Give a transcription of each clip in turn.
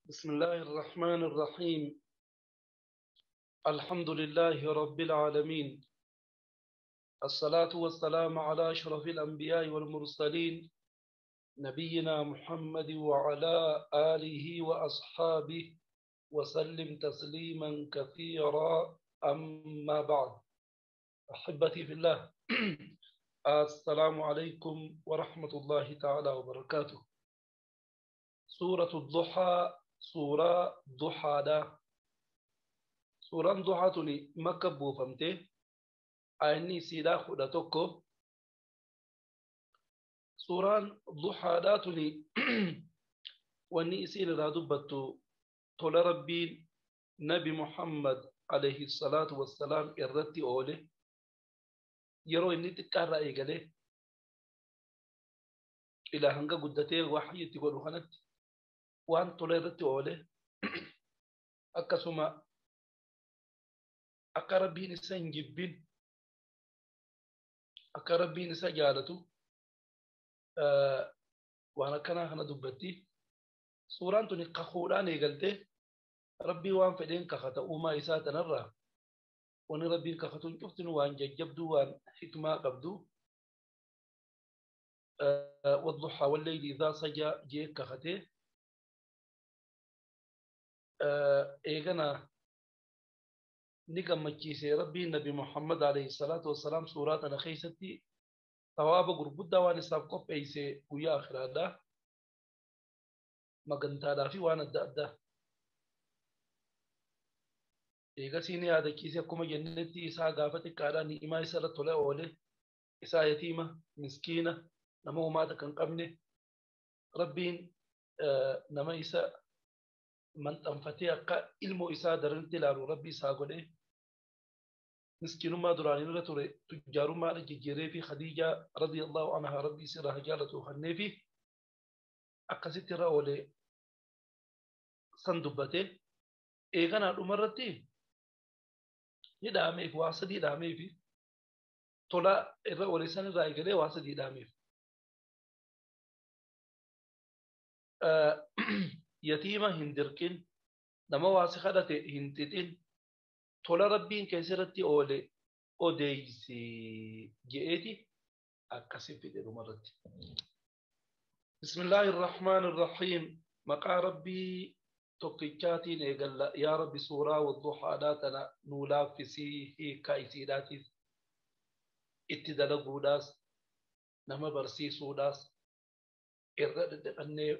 بسم الله الرحمن الرحيم. الحمد لله رب العالمين، الصلاة والسلام على أشرف الأنبياء والمرسلين، نبينا محمد وعلى آله وأصحابه وسلم تسليما كثيرا. أما بعد، أحبتي في الله، السلام عليكم ورحمة الله تعالى وبركاته. سورة الضحى، سورة ضحى دا. سورة ضحى تني مكة بوفمته أني سيدا خدا توكو. سورة ضحى دا تني واني سيدا دبتو طول ربي نبي محمد عليه الصلاة والسلام إرتي أولي يرو إني تكارا إيقالي إلى هنگا قدتي وحي تقولو خانت وان طول إرتي أولي أكسما أكربين سنجبين أكربين سجالتو وانا كان هنا دبتي سوران تني قخوران إيقالتي ربي وان فدين كختا وما إساءة نرى وان ربي كختون شفتن وان ججبدو وان حكمة قبدو. والضحى والليل إذا سجى جي كختي. إيغنا نقم مجيسي ربي النبي محمد عليه الصلاة والسلام سوراتنا خيستي ثواب قربودا وان سابقف ايسي ويا آخر هذا مغنتا في وان الدأ eegasii ni yaadachiise akkuma jennetti isaa gaafa xiqqaadhaa ni'imaa isa irra tola oole isaa yatiima miskiina nama homaata kan qabne rabbiin nama isa maxxanfatee akka ilmoo isaa daranitti ilaalu rabbi isaa godhe miskiinummaa duraanii irra ture tujjaarummaadha jijjiiree fi Khadiijaa radiyallahu anhaa rabbi isirraa haa jaalatu kannee fi akkasitti irra oole san dubbate. Eeganaa dhumarratti ni dhaameef waa sadii dhaameef tola irra oole san irraa eegalee waa sadii dhaameef. Yatiima hin dirqin, nama waa si kadhate hin xixin, tola rabbiin keessatti oole odeeysi je'eeti akkasi fide dhumarratti. Bismillaahi irrahmaani irrahiim. Maqaa rabbii tokkichaatiin eegalla. Yaa rabbi suuraa wadduhaadhaa tana nuu laaffisii hiikkaa isiidhaatiif itti dalaguudhaas nama barsiisuudhaas irra dhedheqannee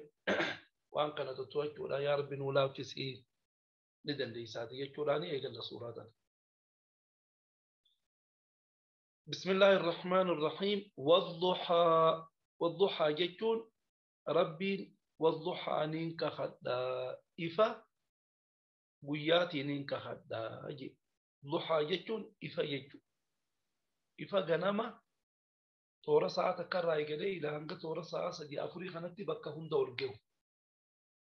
waan kana tottolchuudha. Yaa rabbi nuu laaffisii ni dandeeysaati jechuudhaan eegalla suuraa tana. Bismillaahi irrahmaani irrahiim. Wadduhaa, wadduhaa jechuun rabbiin wadduhaa niin kakadhaa ifa guyyaatiin niin kakadhaa je. Duhaa jechuun ifa jechuudha. Ifa ganama toora sa'a takkarraa eegalee ilaa hanga toora sa'a sadii afurii kanatti bakka hunda ol gahu.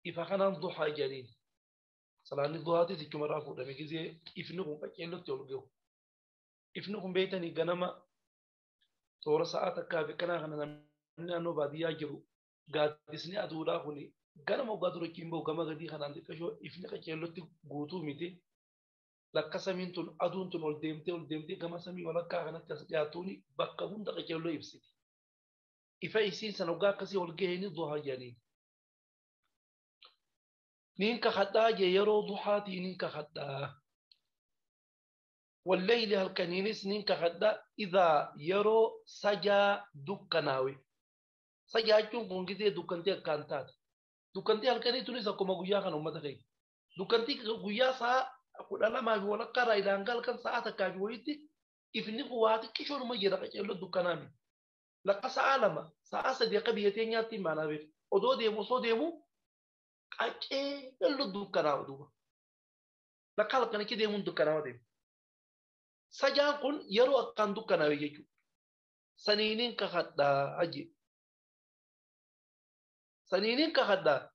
Ifa kanaan duhaa jedhaniin. Salaanni duhaatis ichumarraa fuudhame gisee ifni kun qaceellotti ol gahu. Ifni kun beeytanii ganama toora sa'a takkaa fi kanaa kana namni naannoo baadiyyaa jiru gaaddisni aduudhaa kuni ganama waggaa dura ittiin bahu gama gadii kanaan xiqqashoo ifni qaceellotti guutuu miti. Lakka samiin tun aduun tun ol deemtee gama samii walakkaa kanatti as dhiyaatuuni bakka hunda qaceelloo ibsiti. Ifa isiin sana waggaa akkasii ol gahanii duhaa jedhaniin. Niin kakadhaa jee yeroo duhaatii niin kakadhaa. Wallayli halkaniinis niin kakadhaa idhaa yeroo sajaa dukkanaawe. Sajaa jechuun kun gisee dukkantii akkaan taate. Dukkantii halkanii tunis akkuma guyyaa kana uummata keenya. Dukkantii guyyaa sa'a 12 fi walakkaa irraa ilaa hanga halkan sa'a 1 fi wayiitti ifni kun waa xiqqishoonuma jira qaceelloo dukkanaa miti. Lakka sa'a 2 sa'a 3 akka biyya teenyaatti maanaa beeku. Odoo deemu osoo deemu qaceelloo dukkanaa duuba. Lakka halkanichi deemuun dukkanaa deemu. Sajaan kun yeroo akkaan dukkanaa'e jechuudha. Saniiniin kakadhaa aje. Saniiniin kakadhaa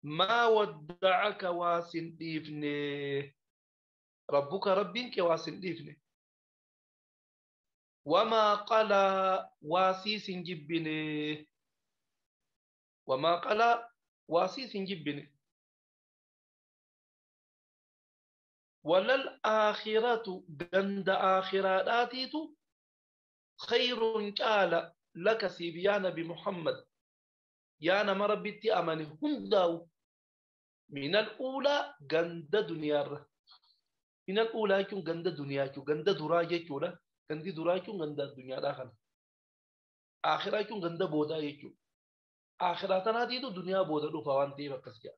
maa wadda'aka waa sin dhiifne. Rabbuka rabbiin kee waa sin dhiifne. Wamaa qalaa waa sii sin jibbine. Wamaa qalaa waa sii sin jibbine. وللآخرة جند آخراتيت خير قال لك سيب يا نبي محمد يا نما ربي أمني هنداو من الأولى جند دنيا من الأولى يكون جند دنيا جند دراجة كولا جند دراجة جند الدنيا داخل آخرة يكون جند بودا يكون آخرة تنادي دنيا بودا لو فوانتي بقصيا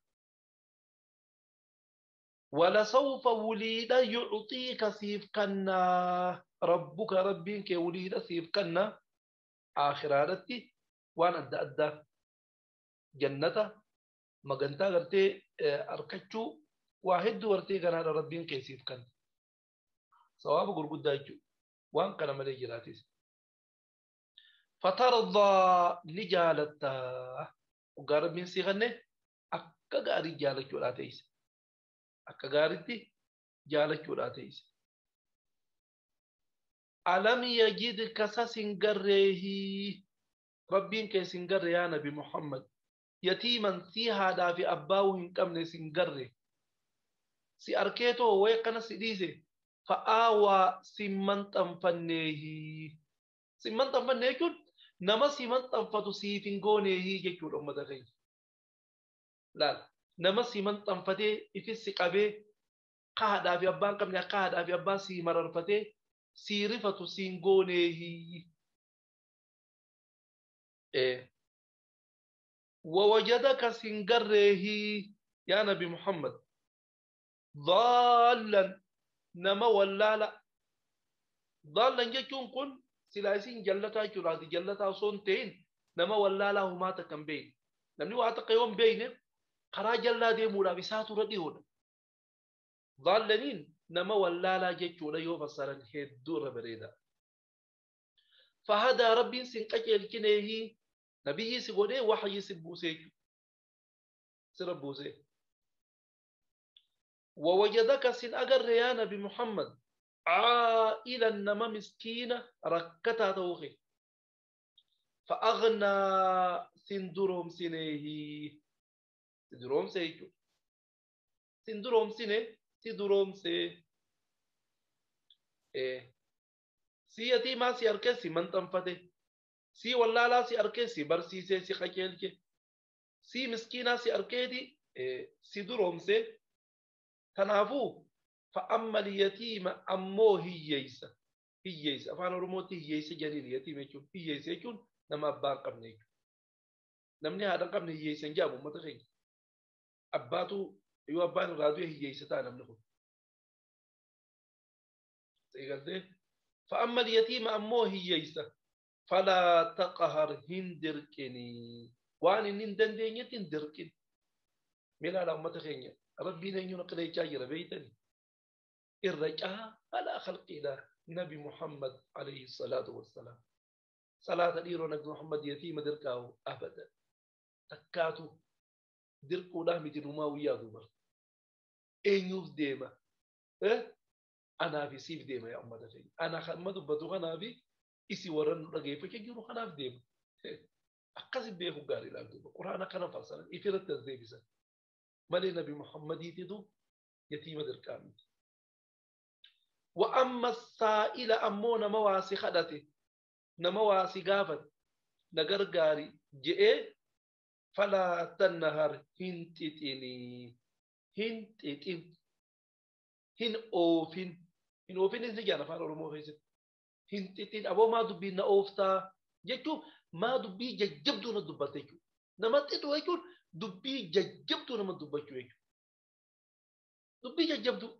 ولسوف وليد يعطيك سيف كنا ربك ربك وليد سيف كنا آخراتي وانا أدى جنة مغنتا غرتي أركتشو واحد ورتي كان ربك سيف كنا صواب غرغد دايجو وان كان ملي جراتيس فترضى نجالتا وقرب من سيغنه أكا غاري جالتشو لاتيس أكا غارتي جالتشو لاتيس ألم يجدك سنغره ربين كي سنغره يا نبي محمد يتيما سيها دافي أباوهن كمن سنغره سي أركيتو ويقنا سيديسي فآوى سمن تنفنيه سمن تنفنيه كون نما سمن تنفتو سيفنغونيه جيكول أمة خير لا نما سمن تنفتي إفس قبي قهد في أبان كمن قهد في أبان سيمررفتي سيرفتو سينغونيه إيه ووجدك سنغره يا نبي محمد ضالا نما ولا ضالا جيكون كن سلاسين جلتا جرادي جلتا صونتين نما ولا لا هما تكن بين نمني واتق يوم بين قرا جلا دي مولا بساتو رديون ضالين نما ولا لا جيكون يو فسرن هدور بريدا فهذا ربي سنقجل كنيه نبي سيغودي وحي سبوسي سربوسي ووجدك سن أجر يا نبي محمد عائلا نما مسكينة ركتا توخي فأغنى سندروم سنيه سندروم سيجو سندروم سنه سندروم سي إيه سي ما سي أركسي من تنفته سي والله لا سي أركسي برسي سي سي خكيلك سي مسكينة سي أركيدي إيه سندروم سي تنافو فأما اليتيم أمو هييسا هييسا فأنا رموتي هييسا جرير يتيم يكون هييسا يكون نما أبان قبني نمني هذا قبني هييسا جابو ما تخيل أباتو يو أبان رادو هييسا تانا منه سيقول فأما اليتيم أمو هييسا فلا تقهر هندركني وأنا نندن يتندركن ملا لا ما تخيل ربي لن ينقل يجاجر بيتني الرجاء على خلقنا نبي محمد عليه الصلاة والسلام صلاة الإيرو نبي محمد يتيم دركاه أبدا تكاتو دركو له مجنوما ويادو بر إن يوف ديما إيه؟ أنا في سيف ديما يا أمة دفعي أنا خدمة بدو أنا في إسي ورن رجيفة كجيرو أنا في ديما أقصد بيه قاري لا دوبا قرآن كان فرسان إفرت الزيبسة مالي نبي محمد يتدو يتيم دركامي وأما السائل أمون مواسي خدته نمواسي غافت نغرغاري جئ فلا تنهر هنتتني هنتتن هن أوفين هن أوفين إذا جانا فارو رمو خيست هنتتن أبو ما دبي نأوفتا جتو ما دبي ججبدو ندبتيكو نمتتو يكون دبي ججبدو نمدبتيكو دبي ججبدو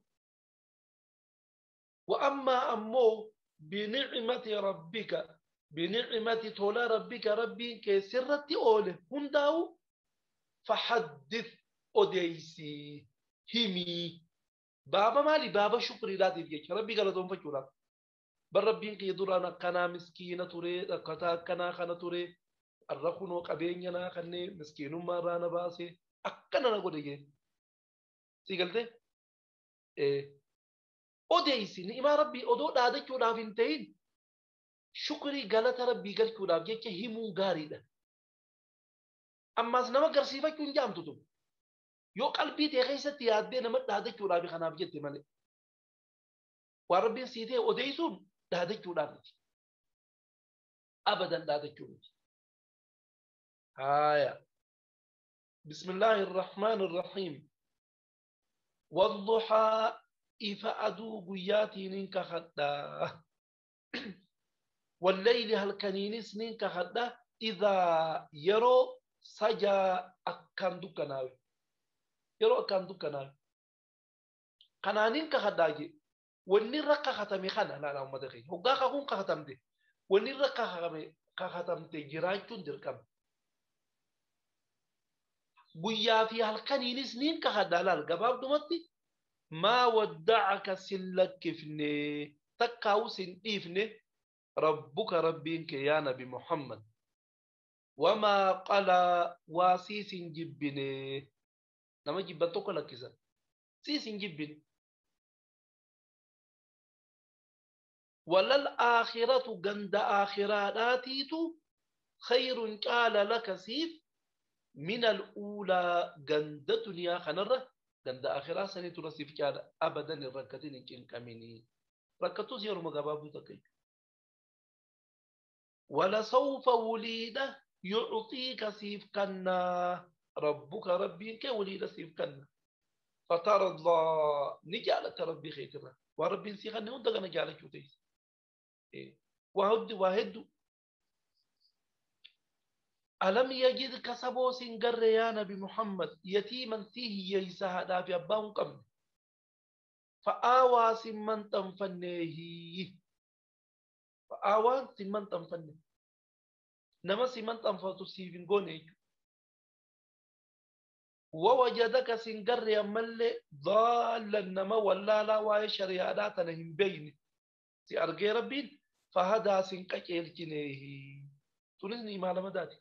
وأما أمو بنعمة ربك بنعمة تولا ربك ربي كسرت أوله هنداو فحدث أوديسي همي بابا مالي بابا شكري لا تبيك ربي قال دوم فجورا بل ربي كيدور أنا كنا مسكينة تري كتا كنا خنا تري الرخونو قبيننا خني مسكين ما رانا باسي أكنا نقول إيه سيقلته إيه أوديسي نعمة ربي أدو دادك كودا فينتين شكري غلط ربي قال كودا بيك همو غاري أما سنما قرصيفة كون جام تتو يو قلبي تغيسة تيادي نما دادك كودا بخنا بجت مالي Waan Rabbiin sii ta'e odeessuun dhaadachuudhaan miti. Abadan dhaadachuu miti. Haaya. Bismillaahi irrahmaan irrahiim. Wadduhaa ifa aduu guyyaatiin hin kakadhaa. Wallayli halkaniinis nin kakadha. Idaa yeroo sajaa akkaan dukkanaawe. Yeroo akkaan dukkanaawe. Kanaanin kakadhaa jee. Wanni irra kakatame kana laala uummata keenya. Hoggaa kakuun kakatamte. Wanni irra kakatamte jiraachuun dirqama. Guyyaa fi halkaniinis nin kakadhaa laal gabaabdumatti maa wadda'aka sin lakkifne takkaa'u sin dhiifne rabbuka rabbiin kee yaa nabi Muhammad. Wamaa qalaa waa siis hin jibbine. Nama jibban tokko lakkisan. Siis hin jibbine. Walal aakhiratu ganda aakhiraadhaatiitu khayrun caala laka siif min al'uulaa ganda duniyaa kanarra ganda aakhiraa saniitu siif caala abadan hin rakkatin hin cinqaminii. Rakkattus yeruma gabaabduu takka jechuudha. Walasawfa wuliidha yucxiika siif kannaa rabbuka rabbiin kee wuliidha siif kanna. Fatardaa ni jaalata rabbii keetirra. Waan rabbiin sii kanne hunda kana jaalachuu teessa. Waa hedduu. Alam yajidka saboo sin garre yaa nabi Muhammad yatiiman sii hiyyeessa haadhaa fi abbaa hin qabne. Fa'aawaa sin maxxanfanneehi. Fa'aawaan sin maxxanfanne. Nama si maxxanfatu siif hin goone jechuudha. Wawajadaka sin garre ammallee daallan nama wallaalaa waa'ee shari'aadhaa tana hin beekne. Si argee rabbiin fahadaa sin qaceelchineehi. Tunis ni maalama daati.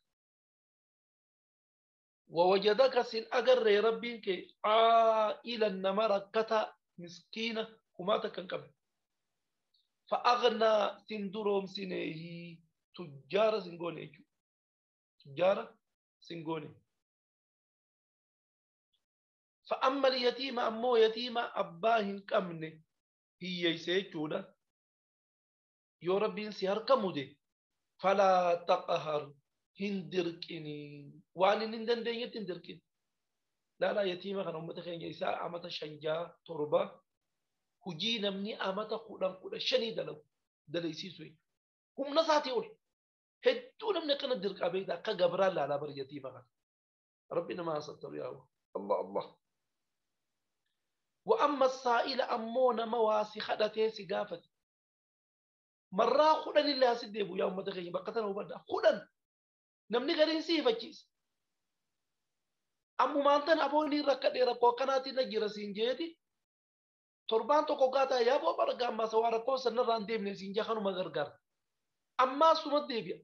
Wawajadaka sin agarree rabbiin kee caa'ilan nama rakkataa miskiina humaata kan qabne. Fa'aghnaa sin duroomsineehi. Tujjaara sin goone jechuudha. Tujjaara sin goone. Fa'amma yatiima ammoo yatiima abbaa hin qabne hiyyeesse jechuudha. Yoo rabbiin si harka mude falaa taqhar hin dirqinii. Waan inni hin dandeenyetti hin dirqin. Laalaa yatiima kana uummata keenya isaa amata 5, 6, 7 hujii namni amata 10, 15 dalagu dalaysiisu jechuudha. Humna isaatii ol. Hedduu namni akkana dirqaa beekta akka gabraan laalaa bar yatiima kana. Rabbi nama hasattaru yaa Allah Allah. Wa amma saa'ila ammoo nama waa si kadhatee si gaafate. Marraa 10 illee asi deebi'u yaa uummata keenya bakka tana hubadhaa. 10 namni gariin si hifachiisa. Ammumaan tana aboonni rakkadhee rakkoo akkanaatiin na jira siin jeeti. Torbaan tokko gaataa yaa boo barga ammaa sawaa rakkoo sanarraa hin deemne siin jaa kanuma gargaara. Ammaa suma deebi'a.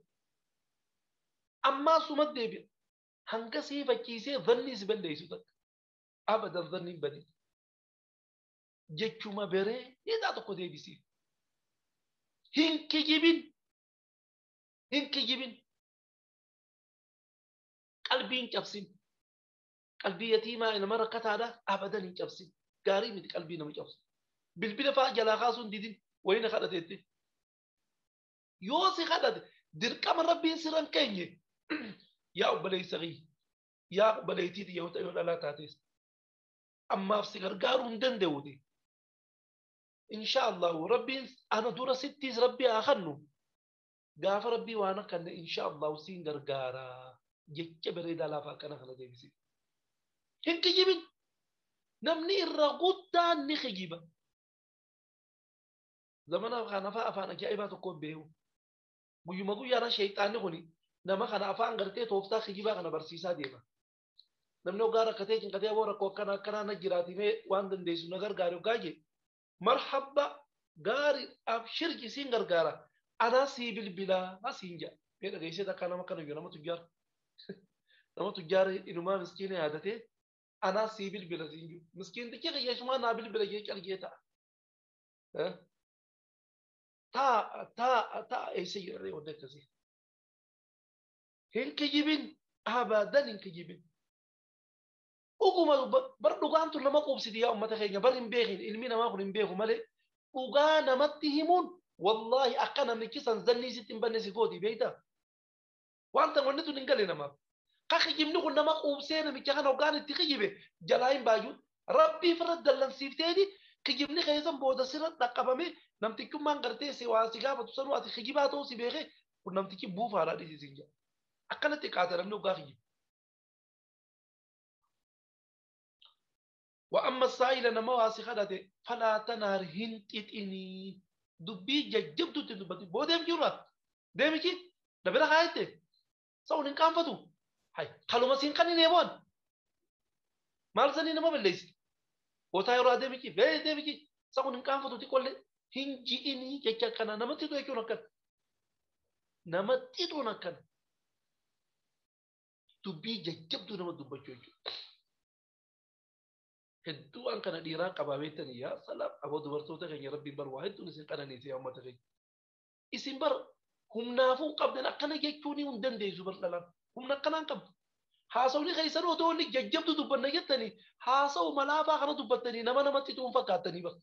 Ammaa suma deebi'a. Hanga si hifachiisee dhanni si balleessu takka. Abadan dhanni hin badin. Jechuma beree hidhaa tokko deebisiif. Hin kijibin. Hin kijibin. Qalbii hin cabsin. Qalbii yatiimaa nama rakkataadha abadan hin cabsin. Gaarii miti qalbii nama cabsu. Bilbila fa'aa jalaa kaasuun didin wayina kadhateetti. Yoo si kadhate dirqama rabbiin sirra hin keenye yaa obboleessa kiyya yaa obboleettii yoo ta'e yoo dhalaa taates ammaaf si gargaaruu hin danda'uuti. Insha Allahu rabbiin ana dura sittiis rabbii haa kennu gaafa rabbii waan akkanne insha Allahu siin gargaara jecha bareedaa laafaa akkana kana deebisi. Hin kijibin. Namni irra guddaan ni kijiba. Zamana kana fa'aa afaan ajaa'ibaa tokko beeku. Guyyuma guyyaadhaan sheexaanni kuni nama kana afaan gartee tooftaa kijibaa kana barsiisaa deema. Namni hoggaa rakkatee cinqatee aboo rakkoo akkana akkanaa na jiraatimee waan dandeessu na gargaari hoggaa jee. Marhabba gaarii abshir isiin gargaara. Anaa sii bilbilaa asiin jedha. Mee dhageessee takkaa nama kana iyyuu nama tujjaara. Nama tujjaara inumaa miskiina yaadatee anaa sii bilbila siin jiru. Miskiintichi qiyyeessumaa naa bilbila jee calgee ta'a. Taa taa taa eessa jedhanii wanti akkasii. Hin kijibin abadan hin kijibin. Dhuguma bar dhugaan tun nama quubsiti yaa uummata keenya bar hin beekin ilmi namaa kun hin beeku malee Dhugaa namatti himuun wallaahi akka namichi san zannii sitti hin banne si gooti beektaa? Wanta wanni tun hin galle namaaf. Ka kijibni kun nama quubsee namicha kana hoggaan itti kijibe jalaa hin baay'u. Rabbii firra dallansiifteeti kijibni keessan booda sirra dhaqqabame namtichummaan gartee si waa si gaafatu sanuu ati kijibaa ta'uu si beekee kun namtichi buufaadhaa dhiisisin jedha. Akkanatti qaata namni hoggaa kijibe. وأما السائل نما واسي خدته فلا تنهر هنتتني دبي ججبتو تدبتي بودم جورا دمجي دبلا خايته سو نين كان فتو هاي خلو مسين كان نيبون مال سني نما بليس وتا يرا دمجي بي دمجي سو نين كان فتو تيكول هنجي اني جچا كان نما تيتو يكون كان نما تيتو نكن دبي ججبتو نما دبچو hedduu waan kana dhiiraa qabaa beektanii yaa salaam aboo dubartoota keenya rabbiin bar waa hedduun isin qananiise yaa uummata keenya. Isin bar humnaafuu qabdan akkana jechuun hin dandeessu bar dhalaan humna akkanaan qabdu. Haasawni keessan otoo inni jajjabdu dubbanna jettanii haasawu malaafaa kana dubbattanii nama namatti tuun fakkaattanii bar.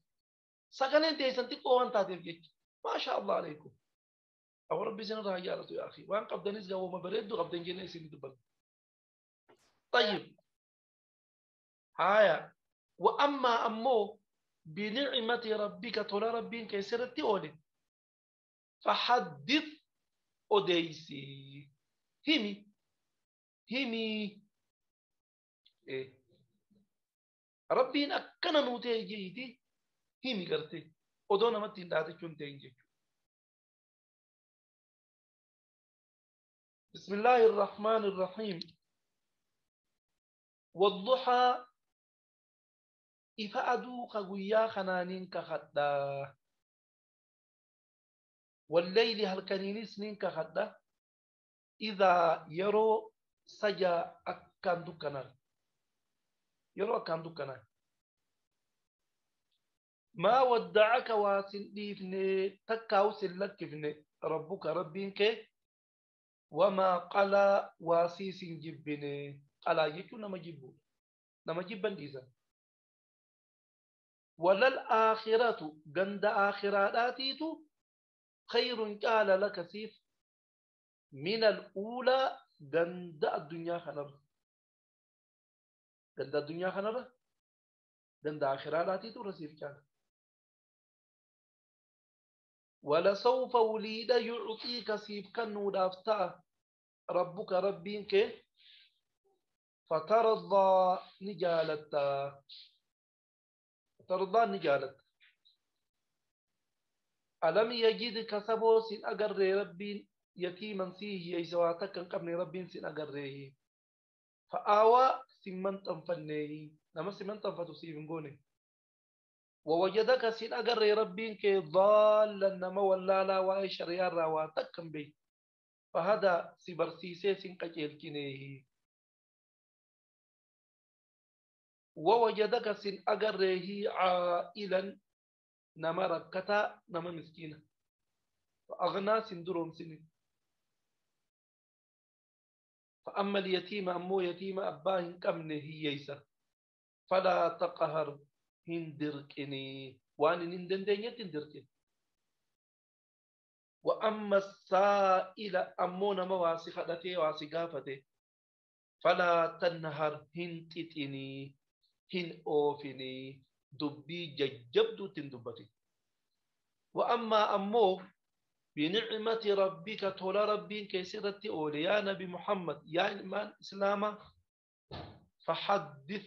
Sagaleen teessan xiqqoo waan taateef jecha. Maasha Allah alaikum. Aboo rabbi isin irraa jaalatu yaa akhi waan qabdanis gaawwama bareeddu qabdan jennee isin dubbanna. طيب هايا وأما أمو بنعمة ربك طول ربك كيسرتي أولي فحدث أوديسي همي همي إيه ربي أكنا نوتي جيتي همي قرتي أدونا متين داتي كنتين جيتي بسم الله الرحمن الرحيم والضحى ifa aduu ka guyyaa kanaaniin kakadha. Wallayli halkaniinis niin kakadha. Idaa yeroo sajaa akkaan dukkanaan. Yeroo akkaan dukkanaan. Maa wadda'aka waa sin dhiifne takkaa'u sin lakkifne rabbuka rabbiin kee wamaa qalaa waa sii sin jibbine. Qalaa jechuun nama jibbuudha. Nama jibban dhiisan. وللآخرة جند آخراتيت خير قال لك سيف من الأولى جند الدنيا خنر جند الدنيا خنر جند آخراتيت رسيف قال ولسوف وليد يعطيك سيف كنو دافتا ربك ربك فترضى نجالتا ترضى نجالت ألم يجدك سبو سن أقر ربي يتيما سيه يسواتك قبل ربي سن أقره فآوى سمن تنفنيه نما سمن تنفتو سيفنقوني ووجدك سن أقر ربي كي ضالا نما ولا لا وأي شريار رواتك بي فهذا سبرسيسي سن قجل كنيه ووجدك سن أقره عائلا نما ركتا نما مسكينة فأغنى سندروم سن فأما اليتيم أمو يتيم أباه كمنه ييسا فلا تقهر هندركني وأن نندندنية تندركني وأما السائل أمو نما واسخدته واسقافته فلا تنهر هنتتني هن أوفني دبي ججبدو تندبتي وأما أمو بنعمة ربك طول ربي كيسرت أولي يا نبي محمد يا إيمان إسلاما فحدث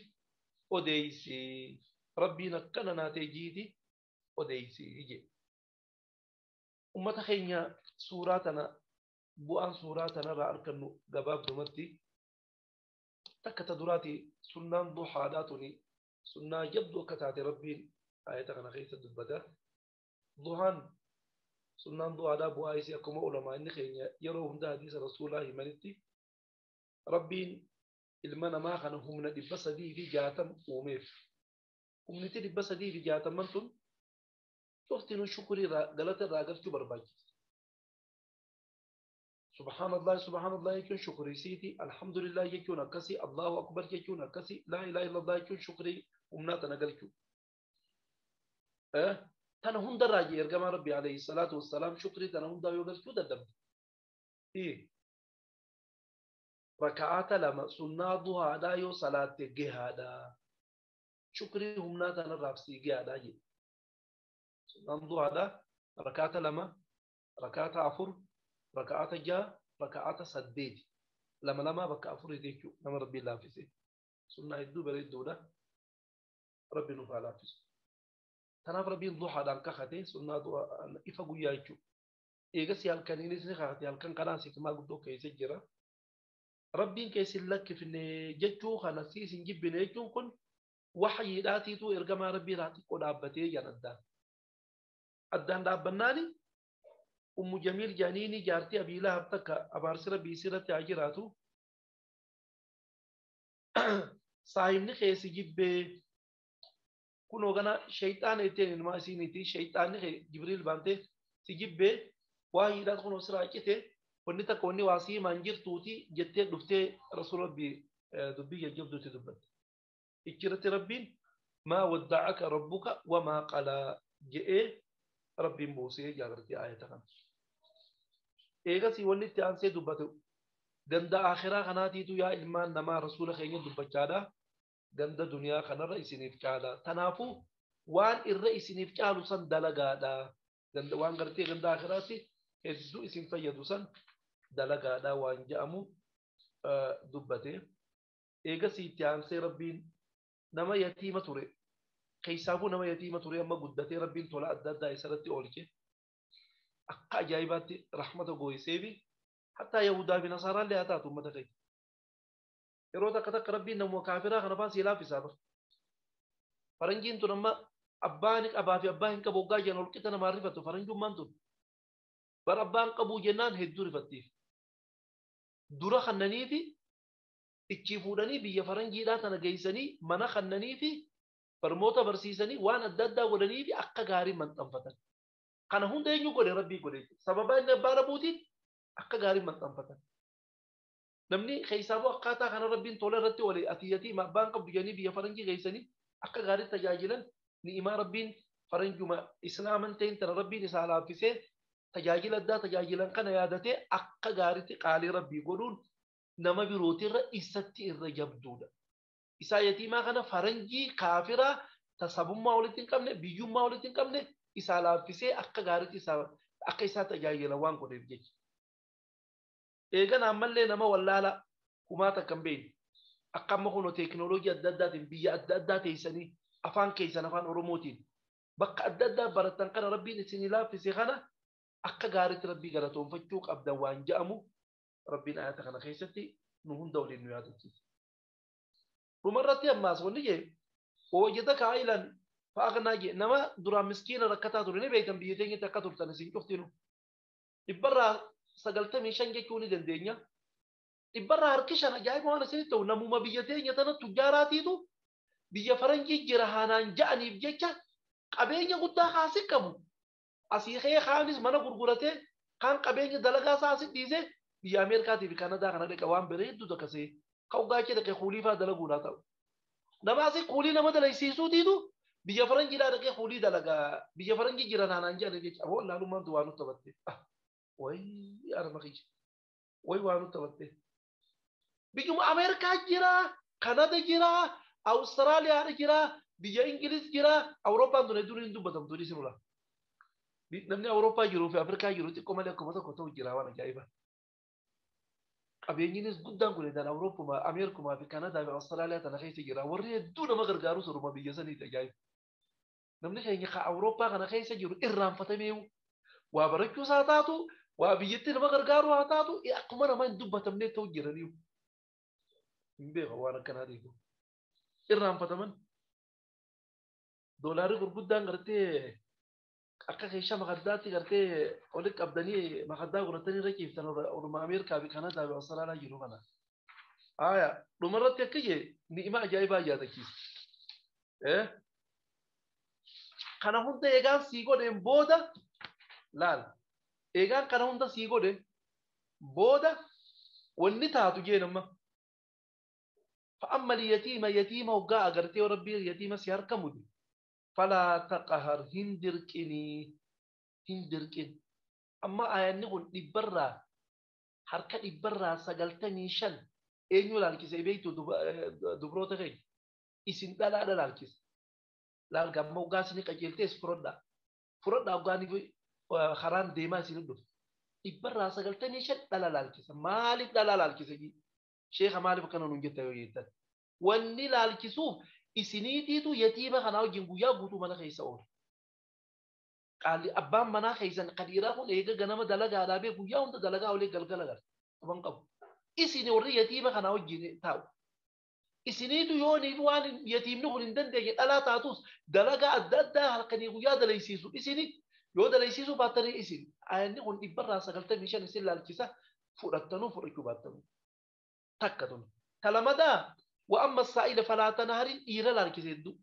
أديسي ربي نكنا تجيدي أديسي يجي أمة خينيا سوراتنا بوان سوراتنا رأركنو قباب دمتي تكت دراتي سنان ضحاداتني سنة يبدو كتات ربي آية غنا خيسة دبتا ضحان سنان ضحادا بوآيسي أكما علماء إن يروهم ده حديث رسول الله منتي ربي المنا ما خانو هم ندي بس دي في جاتم أوميف هم نتي بس دي في جاتم منتم شفتنو شكري غلط راغلتو برباجي سبحان الله سبحان الله يكون شكري سيتي الحمد لله يكون أكسي الله أكبر يكون أكسي لا إله إلا الله يكون شكري أمنا تنقلكو Tana hundarraa jee ergamaa Rabbi alayhi salaatu wassalaam shukrii tana hundaa yoo galchuu dadhabde. Raka'aata 2 sunnaa duhaadhaa yoo salaatte gahaadha. Shukrii humnaa tanarraaf sii gahaadha jedhe. Sunnaan duhaadhaa raka'aata 2, raka'aata 4, raka'aata 6, raka'aata 8. 2 2 bakka 4 jechuudha nama Rabbiin laaffise. Sunnaa hedduu bareedduudha. Rabbi nuuf haa laaffisu. Tanaaf Rabbiin duhaadhaan kakate sunnaa ifa guyyaa jechuudha. Eegas halkaniinis ni kakate halkan kanaas hikmaa guddoo keessa jira. Rabbiin keessa hin lakkifne jechuu kana siis hin jibbine jechuun kun waxyiidhaatiitu ergamaa Rabbii irraa xiqqoo dhaabbatee jedhan addaan. Addaan dhaabbannaani Ummu Jamiil Janiini jaartii Abii Lahab takka abaarsi Rabbii isirratti haa jiraatu. Saahibni keessi jibbee kunoo gana shayxaana ittiin ilmaa isiiniiti shayxaanni kee Jibriil baantee si jibbee waahiidhaan kunoo siraa cite wanni takka wanni waa sii himaan jirtuuti jettee dhuftee Rasuula Rabbii dubbii jajjabduutti dubbatte. Ichirratti Rabbiin maa wadda'aka rabbuka wamaa qalaa je'ee Rabbiin buusee jaagartee aayata kana. Eegasii wanni itti aansee dubbate ganda akhiraa kanaatiitu yaa ilmaan namaa Rasuula keenya dubbachaadha. Ganda duniyaa kanarra isiniif caala. Tanaafuu waan irra isiniif caalu san dalagaadha. Waan gartee ganda akhiraatti hedduu isin fayyadu san dalagaadha waan je'amu dubbate. Eegasii itti aansee Rabbiin nama yatiima ture. Keessaafuu nama yatiima ture amma guddatee Rabbiin tola adda addaa isarratti oolche. Akka ajaa'ibaatti rahmata gooyiseefi hattaa Yahudaa fi Nasaaraallee haa taatu uummata keenya. Yeroo takka takka Rabbiin namuma kaafiraa kana fa'aa sii laaffisaa bara. Faranjiin tun amma abbaa ni qabaa fi abbaa hin qabu hoggaa jiran ol qixa namaa rifatu faranjummaan tun. Bara abbaan qabuu jennaan hedduu rifattiif. Dura kannanii fi ichii fuudhanii biyya faranjiidhaa tana geessanii mana kannanii fi barmoota barsiisanii waan adda addaa godhanii fi akka gaarii maxxanfatan. Kana hunda eenyu godhe Rabbii godhe. Sababa inni abbaa dhabuutiin akka gaarii maxxanfatan. Namni keessaafuu akkaataa kana Rabbiin tola irratti oole ati yatiima abbaan qabdu jedhanii biyya faranjii geessanii akka gaarii tajaajilan ni'imaa Rabbiin faranjuma islaaman ta'in tana Rabbiin isaa laaffisee tajaajila addaa tajaajilan kana yaadatee akka gaariitti qaalii Rabbii godhuun nama birootirra isatti irra jabduudha. Isaa yatiimaa kana faranjii kaafiraa tasabummaa walitti hin qabne biyyummaa walitti hin qabne isaa laaffisee akka gaariitti akka isaa tajaajilan waan godheef jecha. Eegan ammallee nama wallaala kumaa takka hin beekne. Akka amma kunoo teekinooloojii adda addaatiin biyya adda addaa teessanii afaan keessan afaan Oromootiin bakka adda addaa barattan kana Rabbiin isinii laaffise kana akka gaariitti Rabbii galatoonfachuu qabdan waan je'amu Rabbiin ayata kana keessatti nu hunda waliin nu yaadachiisa. Dhumarratti ammaas wanni jee wajjataka aayilan fa'aqnaa jee nama duraan miskiina rakkataa ture ni beektan biyya teenyatti akka turtan isin cuftinu. 95% jechuu ni dandeenya. 5% ajaa'iba waan isinitti ta'u namuma biyya teenya tana tujjaaraatiitu biyya faranjii jira haanaan ja'aniif jecha qabeenya guddaa kaasii qabu. Asii ka'ee kaanis mana gurguratee kaan qabeenya dalagaa isaa asii dhiisee biyya Ameerikaatii fi Kanadaa kana dhaqa waan bareedduu takkasee kan gaachee dhaqee kuulii fa'aa dalaguudhaa ta'u. Nama asii kuulii nama dalagsiisuutiitu biyya faranjiidhaa dhaqee kuulii dalagaa biyya faranjii jira naanaan jedhanii jecha aboo laalummaan waan nutti taphatte. Wayii arma kiyya wayii waan nutti taphatte. Biyyuma Ameerikaa jira, Kanada jira, Awustiraaliyaa jira, biyya Ingiliz jira, Awurooppaan tun hedduun hin dubbatamtu dhiisin ula. Namni Awurooppaa jiruu fi Afrikaa jiru xiqqoo malee akkuma tokko ta'u jira waan ajaa'ibaa. Qabeenyiinis guddaan kun edaan Awurooppuma, Ameerikumaa fi Kanadaa fi Awustiraaliyaa tana keessa jira. Warri hedduu nama gargaaru suruma biyya saniiti ajaa'iba. Namni keenya ka Awurooppaa kana keessa jiru irraanfatamee waa barachuus haa taatu, waa biyyatti nama gargaaru haa taatu, akkuma nama hin dubbatamne ta'u jiraniiru. Hin beeku waan akkanaa ta'eef. Irraanfataman. Doolaarri gurguddaan gartee akka keeshaa makaddaatti gartee walitti qabdanii makaddaa godhatanii irra ciiftan orma Ameerikaa fi Kanadaa fi Awustiraaliyaa jiru kana. Haaya dhumarratti akka jee ni'ima ajaa'ibaa yaadachiisa. Kana hunda eegaan sii godheen booda laal eegaan kana hunda sii godhe booda wanni taatu jeen amma. Fa'amma yatiima yatiima hoggaa agartee Rabbii yatiima si harka mude. Falaa taqahar hin dirqinii hin dirqin. Amma aayanni kun dhibbarraa harka 95% eenyu laalkise beektu dubroota keenya isin dhalaadha laalkise. Laalga amma hoggaa isin qajeeltees furadhaa. Furadhaa hoggaan karaan deemaa isin dhufe. 95% dhala laalkisa. Maaliif dhala laalkise? Sheekha maaliif akkana nuun jetta yoo jettan? Wanni laalkisuuf isiniitiitu yatiima kanaa wajjin guyyaa guutuu mana keessa oola. Qaalli abbaan manaa keessan kadiiraa kun eega ganama dalagaa dhaabee guyyaa hunda dalagaa olee galgala gara. Qaban qabu. Isin warri yatiima kanaa wajjin taa'u. Isiniitu yoo waan yatiimni kun hin dandeenye dhalaa taatus dalagaa adda addaa halkanii guyyaa dalaysiisu isini yoo dalaysiisuu baattanii isin. Aayanni kun 95% isin laalchisa fudhattanuu fudhachuu baattanuu. Takka tun. Talamadaa وأما السائل فلا تنهر dhiira laalchise hedduu.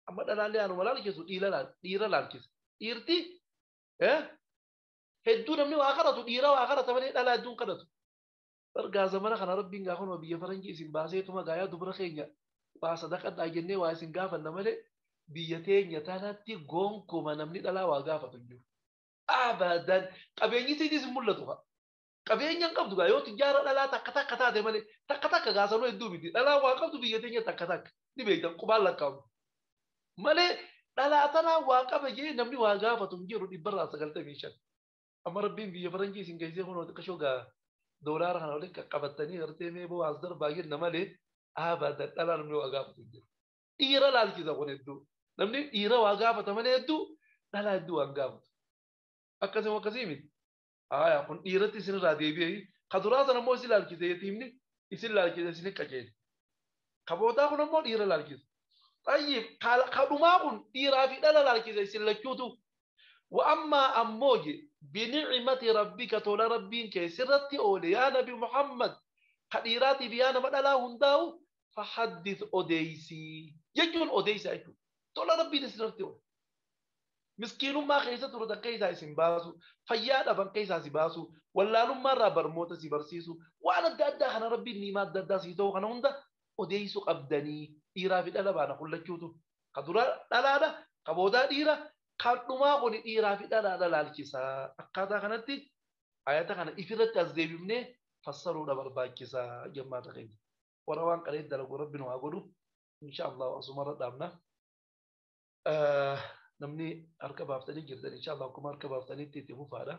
Amma dhalaallee anuma laalchisu dhiira laalchise. Dhiirti hedduu namni waa kadhatu dhiira waa kadhata malee dhalaa hedduun kadhatu. Bargaa zamana kana rabbiin gaafa biyya faranjii isin baaseetuma gaayaa dubara keenya waa sadaqadhaa jennee waa isin gaafanna malee biyya teenya tanatti gonkuma namni dhalaa waa gaafatu hin jiru. Abadan qabeenyi isiitis hin mul'atu fa'a. Qabeenya hin qabdu gaa yoo tijjaara dhalaa takka takka taate malee takka takka gaasanuu hedduu miti. Dhalaa waa qabdu biyya teenya takka takka ni beektan qubaan lakkaa'u. Malee dhalaa tanaa waa qaba jee namni waa gaafatu hin jiru 95%. Amma rabbiin biyya faranjii isin geessee kun xiqqashoo gaa doolaara kana waliin qaqqabattanii gartee mee boo as darbaa jenna malee abadan dhalaa namni waa gaafatu hin jiru. Dhiira laalchisa kun hedduu. Namni dhiira waa gaafata malee hedduu dhalaa hedduu waan gaafatu. Akkasuma akkasii miti. Aya kun dhiiratti isinirraa deebi'ee kaduraa sana immoo isin laalchise yatiimni isin laalchise isin qajeele. Kabootaa kun immoo dhiira laalchise. Tayyib kadhumaa kun dhiiraa fi dhala laalchise isin lachuutu. Wa ammaa ammoo je binicmati rabbika tola rabbiin kee sirratti oole yaa nabi Muhammad ka dhiiraatiif yaa nama dhalaa hundaa'u fahaddith odeysii jechuun odeysaa jechuudha. Tola rabbiin isirratti oole. Miskiinummaa keessa turtan keessaa isin baasu, fayyaa dhaban keessaa si baasu, wallaalummaa irraa barmoota si barsiisu, waan adda addaa kana rabbiin niimaa adda addaa si ta'u kana hunda odeessuu qabdanii dhiiraa fi dhala baana kullachuutu. Ka dura dhalaadha, ka boodaa dhiira, ka dhumaa kun dhiiraa fi dhalaadha laalchisaa. Akkaataa kanatti ayata kana ifirratti as deebifnee fassaruudha barbaachisaa jemmaata keenya. Warra waan qaree dalagu rabbi nu haa godhu. Insha Allah asumarra dhaabna. Namni harka baaftanii jirtan insha Allah akkuma harka baaftaniitti itti fufaadha.